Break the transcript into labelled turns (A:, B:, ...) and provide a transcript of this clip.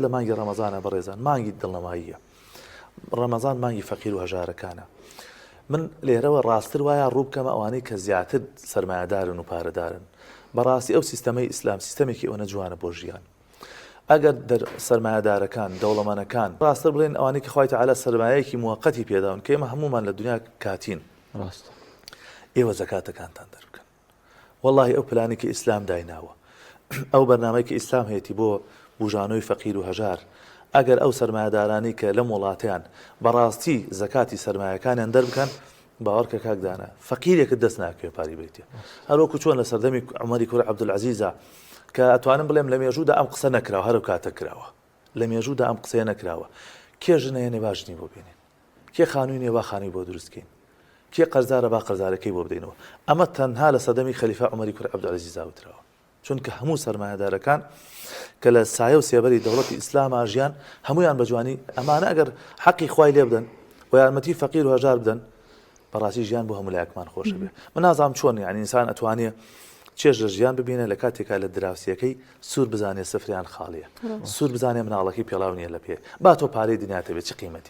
A: لە مانگی ڕەمەزانە بەڕێزان مانگی دڵنەواییە ڕەمەزان مانگی فەقیر و هەژارەکانە من لێرەوە ڕاستتر وایە ڕوو بکەمە ئەوانەی کە زیاتر سەرمایەدارن و پارەدارن بەڕاستی ئەو سیستەمەی ئیسلام سیستەمێکی ئەوەنە جوانە بۆ ژیان ئەگەر دەر سەرمایەدارەکان دەوڵەمەنەکان ڕاستتر بڵێن ئەوانەی کە خوای تەعالا سەرمایەیەکی موەقەتی پێداون کە ئێمە هەموومان لە دنیا کاتین
B: ڕاستە
A: ئێوە زەکاتەکانتان دەربکەن وەڵاهی ئەو پلانەی کە ئیسلام دایناوە ئەو بەرنامەی کە ئیسلام هەیەتی بۆ بوژانەوەی فەقیر و هەژار ئەگەر ئەو سەرمایەدارانەی کە لەم وڵاتەیان بەڕاستی زەکاتی سەرمایەکانیان دەربکەن باوەڕکە کاک دانا فەقیرێکت دەست ناکەوێ پاری بەیتێ هەروەکو چۆن لە سەردەمی عومەری کوڕی عەبدولعەزیزا کە ئەتوانم بڵێم لە مێژوودا ئەم قسە نەکراوە هەرو کاتە کراوە لە مێژوودا ئەم قسەیە نەکراوە کێ ژنەیەنێ با ژنی بۆ بێنین کێ خانووی نیە با خانووی بۆ دروست کەین کێ قەرزارە با قەرزارەکەی بۆ بدەینەوە ئەمە تەنها لە سەردەمی خەلیفە عومەری کوڕی عەبدولعەزیزا وتراوە چونکە هەموو سەرمایەدارەکان کە لە سایە و سێبەری دەوڵەتی ئیسلاما ژیان هەمویان بە جوانی ئەمانە ئەگەر حەقی خوای لێ بدەن و یارمەتی فەقیر و هەژار بدەن بەڕاستی ژیان بۆ هەموو لایەکمان خۆشە بێ من نازانم چۆن یعنی ئینسان ئەتوانێ چێژ لە ژیان ببینە لە کاتێکا لە دراوسیەکەی سوور بزانێ سفریان خاڵیە سوور بزانێ مناڵەکەی پێڵاو نییە لە پێ با تۆ پارەی دنیاتە بێ چ قیمەتی.